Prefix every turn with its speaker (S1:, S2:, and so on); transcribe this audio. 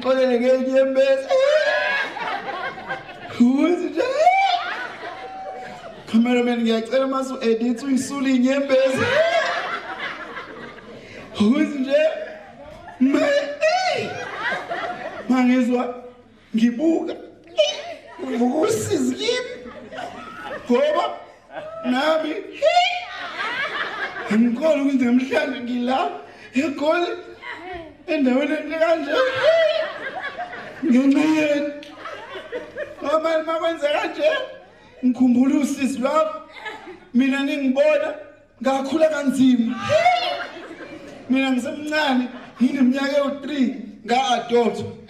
S1: Ningixolele ngenyembezi. Ukuthi nje cameraman, ngiyacela mase u-edit uyisule inyembezi. Ukuthi nje mangizwa ngibuka kuvuka usizi kimi ngoba nami angikholwa ukuthi namhlanje ngila eGoli, endaweni enhle kanje, ngenxa yenu. Ngoba makwenzeka nje ngikhumbula usizi lwami. Mina ningibona ngakhula kanzima. Mina ngisemncane, ngineminyaka ewu-3, nga-adopt.